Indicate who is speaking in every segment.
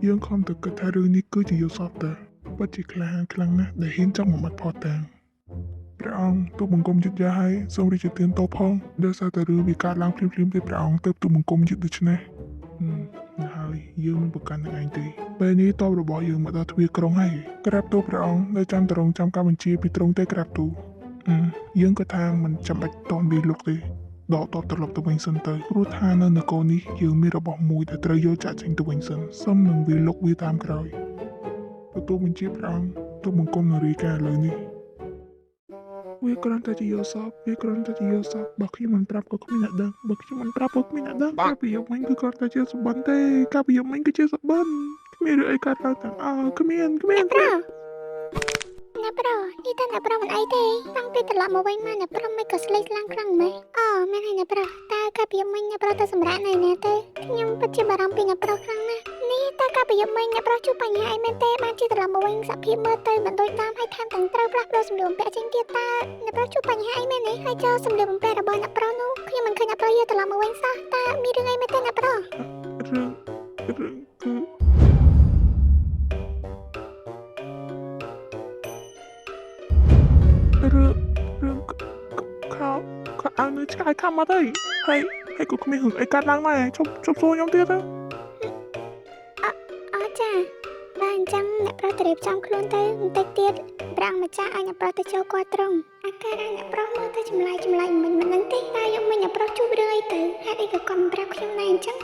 Speaker 1: យើងខំតែគិតថារឿងនេះគឺជាយល់សប្តិពិតជាក្លាហានខ្លាំងណាស់ដែលហ៊ានចង់បំបត្តិភស្តុតាងព្រះអង្គទូបង្គំយឹតយ៉ាហើយសូមរាជទានតផងដោយសារតែរឿងវាកើតឡើងភ្លាមៗទេព្រះអង្គទើបទូបង្គំយឹតដូច្នេះហើយយើងមិនប្រកាន់នឹងឯងទេពេលនេះតបរបស់យើងមកដល់ទ្វារក្រុងហើយក្រាបទូលព្រះអង្គនៅចាំតរងចាំការបញ្ជាពីទ្រង់ទេក្រាបទូលយើងក៏ថាមិនចាំបាច់តនវាលុកទេដកតបត្រឡប់ទៅវិញសិនទៅព្រោះថានៅនគរនេះយើងមានរបស់មួយដែលត្រូវយកចាក់ចេញទៅវិញសិនសុំនឹងវាលុកវាតាមក្រោយទទួលបញ្ជាព្រះអង្គទូបង្គំនឹងរាយការណ៍ឥឡូវនេះវាគ្រាន់តែជាយល់សប្តិវាគ្រាន់តែជាយល់សប្តិបើខ្ញុំមិនប្រាប់ក៏គ្មានអ្នកដឹងបើខ្ញុំមិនប្រាប់ក៏គ្មានអ្នកដឹងកាលពីយប់មិញគឺគ្រាន់តែជាសុបិនទេកាលពីយប់មិញគឺជាសុបិនគ្មានរឿងអីកើតឡើងទាំងអស់គ្មានគ្មាន
Speaker 2: អ្នកប្រុសអ្នកប្រុសនេះតើអ្នកប្រុសមិនអីទេតាំងពីត្រឡប់មកវិញមកអ្នកប្រុសមិនក៏ស្លេកស្លាំងខ្លាំងម៉េះអូមែនហើយអ្នកប្រុសតើកាលពីយប់មិញអ្នកប្រុសទៅសម្រាកនៅណាទេខ្ញុំពិតជាបារម្ភពីអ្នកប្រុសខ្លាំងណាស់នេះតើកាលពីយប់មិញអ្នកប្រុសជួបបញ្ហាអីមែនទេបានជាត្រឡប់មកវិញសភាពមើលទៅមិនដូចដើមហើយថែមទាំងត្រូវផ្លាស់ប្ដូរសម្លៀកបំពាក់ចេញទៀតតើអ្នកប្រុសជួបបញ្ហាអីមែនទេហើយចោលសម្លៀកបំពាក់របស់អ្នកប្រុសនោះខ្ញុំមិនឃើញអ្នកប្រុសយកត្រឡប់មកវិញសោះតើមានរឿងអីមែនទេអ្នកប្រុស
Speaker 1: រឿងរឿងគឺរឿងរឿងខោខោអាវនៅឆ្កែខាំមកទៅហើយហើយក៏គ្មានរឿងអីកើតឡើងដែរជប់ជប់សួរខ្ញុំទៀតទៅ
Speaker 2: អចាបើអញ្ចឹងអ្នកប្រុសទៅរៀបចំខ្លួនទៅបន្តិចទៀតព្រះអង្គម្ចាស់ឲ្យអ្នកប្រុសទៅចូលគាត់ត្រង់អាការៈអ្នកប្រុសមើលទៅចម្លែកចម្លែកមិនមិនដឹងទេតើយកមិញអ្នកប្រុសជួបរឿងអីទៅហេតុអីក៏គាត់មិនប្រាប់ខ្ញុំដែរអញ្ចឹង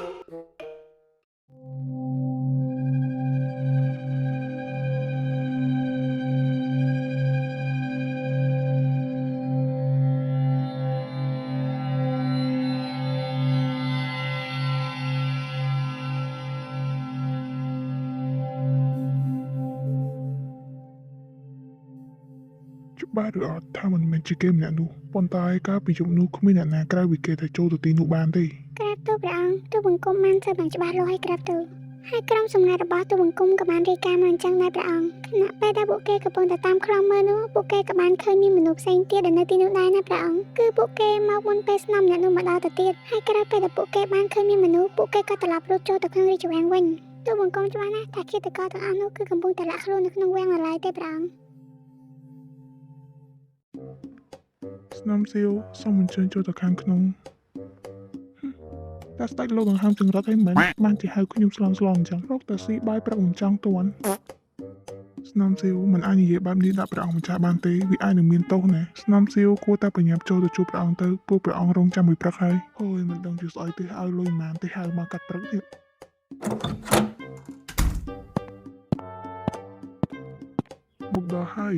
Speaker 1: ច្បាស់ឬអត់ថាមិនមែនជាគេម្នាក់នោះប៉ុន្តែកាលពីយប់នោះគ្មានអ្នកណាក្រៅពីគេទៅចូលទៅទីនោះបានទេ
Speaker 2: ក្រាបទូលព្រះអង្គទូលបង្គំបានសើបានច្បាស់លាស់ឲ្យក្រាបទូលហើយក្រុមសម្ងាត់របស់ទូលបង្គំក៏បានរាយការណ៍មកអញ្ចឹងដែរព្រះអង្គខណៈពេលដែលពួកគេកំពុងតែតាមខ្លំមើលនោះពួកគេក៏បានឃើញមានមនុស្សផ្សេងទៀតដែលនៅទីនោះដែរណាព្រះអង្គគឺពួកគេមកមុនពេលស្នំអ្នកនោះមកដល់ទៅទៀតហើយក្រោយពេលដែលពួកគេបានឃើញមានមនុស្សពួកគេក៏ត្រឡប់រត់ចូលទៅក្នុងរាជវាំងវិញទូលបង្គំច្បាស់ណាស់ថាឃាតករទាំងអស់នោះគឺកំពុងតែលាក់ខ្លួននៅក្នុងវាំងនៅឡើយទេព្រះអង្គ
Speaker 1: ស្នំសៀវសូមអញ្ជើញចូលទៅខាងក្នុងតែស្ដេចលោកដង្ហើមចង្រិតអីមិនបានជាហៅខ្ញុំស្លន់ស្លន់អញ្ចឹងរកតែស៊ីបាយព្រឹកមិនចង់ទាន់ស្នំសៀវមិនអាចនិយាយបែបនេះដាក់ព្រះអង្គម្ចាស់បានទេវាអាចនឹងមានទោសណាស្នំសៀវគួរតែប្រញាប់ចូលទៅជួបព្រះអង្គទៅព្រោះព្រះអង្គរងចាំមួយព្រឹកហើយអូយមិនដឹងជាស្អុយទេឲ្យលុយប៉ុន្មានទេហៅមកកាត់ព្រឹកនេះមកដល់ហើយ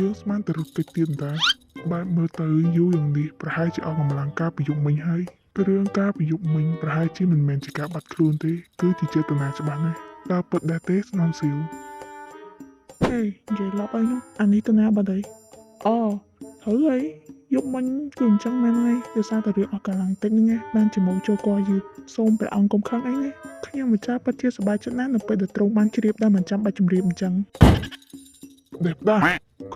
Speaker 1: យើងស្មានតែរត់តិចទៀតតែបែបមើលទៅយូរយ៉ាងនេះប្រហែលជាអស់កម្លាំងការពីយប់មិញហើយរឿងការពីយប់មិញប្រហែលជាមិនមែនជាការបាត់ខ្លួនទេគឺជាចេតនាច្បាស់ណាស់តើពិតដែរទេស្នំសៀវហេនិយាយឡប់អីនោះអានេះទៅណាបាត់ហើយអូត្រូវហើយយប់មិញគឺអញ្ចឹងមែនហើយដោយសារតែរឿងអស់កម្លាំងតិចហ្នឹងណាបានជាមកចូលកយឺតសូមព្រះអង្គកុំខឹងអីណាខ្ញុំម្ចាស់ពិតជាសប្បាយចិត្តណាស់នៅពេលដែលទ្រង់បានជ្រាបដែលមិនចាំបាច់ជម្រាបអញ្ចឹងដេះដាស់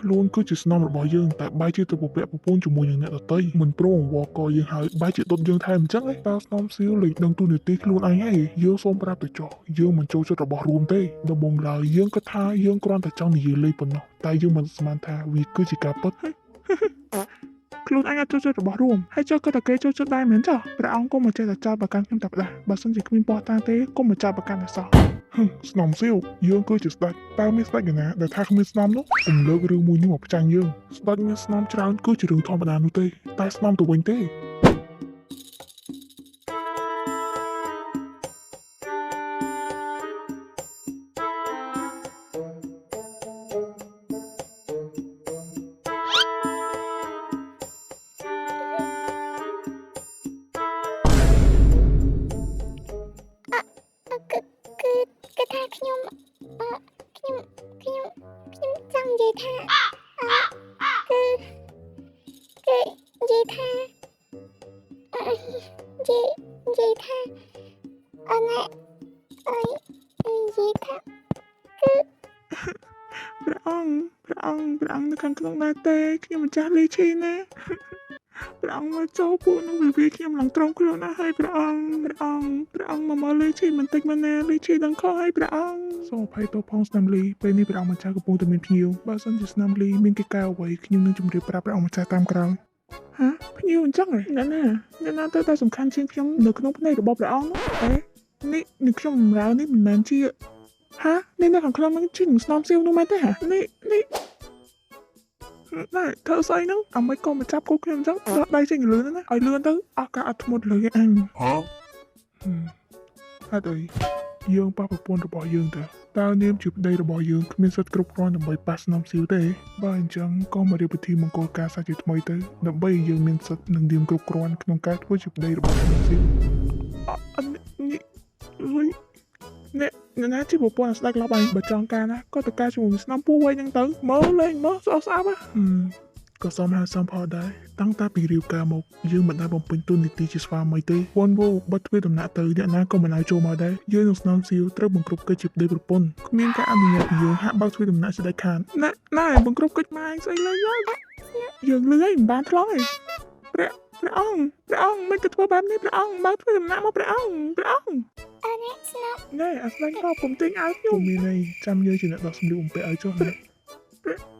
Speaker 1: ខ្លួនគឺជាស្នំរបស់យើងតែបែរជាទៅពពាក់ពពូនជាមួយនឹងអ្នកដទៃមិនព្រមអង្វរកយើងហើយបែរជាដុតយើងថែមអញ្ចឹងឯងតើស្នំសៀវលេងដឹងទូនាទីខ្លួនឯងហើយយើងសូមប្រាប់ទៅចុះយើងមិនចូលចិត្តរបស់រួមទេដំបូងឡើយយើងគិតថាយើងគ្រាន់តែចង់និយាយលេងប៉ុណ្ណោះតែយើងមិនស្មានថាវាគឺជាការពិតខ្លួនឯងអត់ចូលចិត្តរបស់រួមហើយចុះក៏តែគេចូលចិត្តដែរមែនចុះព្រះអង្គក៏មកចេះតែចោទប្រកាន់ខ្ញុំតែផ្ដាស់បើសិនជាគ្មានប៉ោះតាទេក៏មកចោទប្រកាន់តែសោះហឹមស្នំសៀវយើងគឺជាស្ដេចតើមានស្ដេចកណាដែលថាគ្មានស្នំនោះកុំលើករឿងមួយនេះមកផ្ចាញ់យើងស្ដេចមានស្នំច្រើនគឺជារឿងធម្មតានោះទេតែស្នំទៅវិញទេ
Speaker 2: គឺគឺគឺថាខ្ញុំអឺខ្ញុំខ្ញុំខ្ញុំចង់និយាយថាអឺគឺគឺនិយាយថាអឺនិយាយនិយាយថាអឺណែអើយនិយាយថាគឺ
Speaker 1: ព្រះអង្គព្រះអង្គព្រះអង្គនៅខាងក្នុងដែរទេខ្ញុំម្ចាស់លីឈីណា ព្រះអង្គមកចូលពួកនោះវាវាខ្ញុំឡើងត្រង់ខ្លួនណាស់ហើយព្រះអង្គព្រះអង្គព្រះអង្គមកមកលេឈីបន្តិចមកណាលេឈីដឹងខុសហើយព្រះអង្គសូមអភ័យទោសផងស្នាមលីពេលនេះព្រះអង្គម្ចាស់កំពុងតែមានភ្ញៀវបើសិនជាស្នាមលីមានកិច្ចការអ្វីខ្ញុំនឹងជម្រាបប្រាប់ព្រះអង្គម្ចាស់តាមក្រោយហាភ្ញៀវអញ្ចឹងហ៎អ្នកណាអ្នកណាទៅតែសំខាន់ជាងខ្ញុំនៅក្នុងភ្នែករបស់ព្រះអង្គនោះអេនេះនេះខ្ញុំបម្រើនេះមិនមែនជាហានេះនៅខាងក្នុងនឹងជានឹងស្នំសៀវនោះមែនទេហានេះនេះ ណែធ្វើស្អីហ្នឹងអាមិនក៏មកចាប់គោខ្ញុំអញ្ចឹងដកដៃចេញលឿនណាឲ្យលឿនទៅអស់ការអត់ធ្មត់លើអញ
Speaker 3: Huh?
Speaker 1: ហេតុអីយើងប៉ះប្រពន្ធរបស់យើងទៅតើនាមជាប្តីរបស់យើងគ្មានសិទ្ធិគ្រប់គ្រាន់ដើម្បីប៉ះស្នំស៊ីវទេបើអញ្ចឹងក៏មករៀបពិធីមង្គលការសាជាថ្មីទៅដើម្បីឲ្យយើងមានសិទ្ធិនិងនាមគ្រប់គ្រាន់ក្នុងការធ្វើជាប្តីរបស់ស្នំស៊ីវអអនេះអើយអ្នកអ្នកណាជាប្រពន្ធអាស្ដេចឡប់ឯងបើចង់ការណាក៏ទៅការជាមួយស្នំពូវែងហ្នឹងទៅមើលលេងមើលស្អប់ស្អាប់ហ៎ក៏សមហើយសមផលដែរតាំងតែពីរៀបការមកយើងមិនដែលបំពេញតួនាទីជាស្វាមីទេវ៉ាន់វូបិទទ្វារដំណាក់ទៅអ្នកណាក៏មិនឲ្យចូលមកដែរយើងនឹងស្នំស៊ីវត្រូវបង្គ្រប់កិច្ចជាប្តីប្រពន្ធគ្មានការអនុញ្ញាតពីយើងហាក់បើកទ្វារដំណាក់ជាដាច់ខាតណែណែបង្គ្រប់កិច្ចម៉ែស្អីលើយើងយើងលឺហើយមិនបានថ្លង់ឯងព្រះព្រះអង្គព្រះអង្គមិនក៏ធ្វើបែបនេះព្រះអង្គបើកទ្វារដំណាក់មកព្រះអង្គព្រះអង្គ
Speaker 2: អឺអ្នកស្នំ
Speaker 1: ណែអាស្លាញ់ក៏កុំទិញឲ្យខ្ញុំមានអីចាំយើងជាអ្នកដោះសម្លៀកបំពាក់ឲ្យចុះណាព្រះ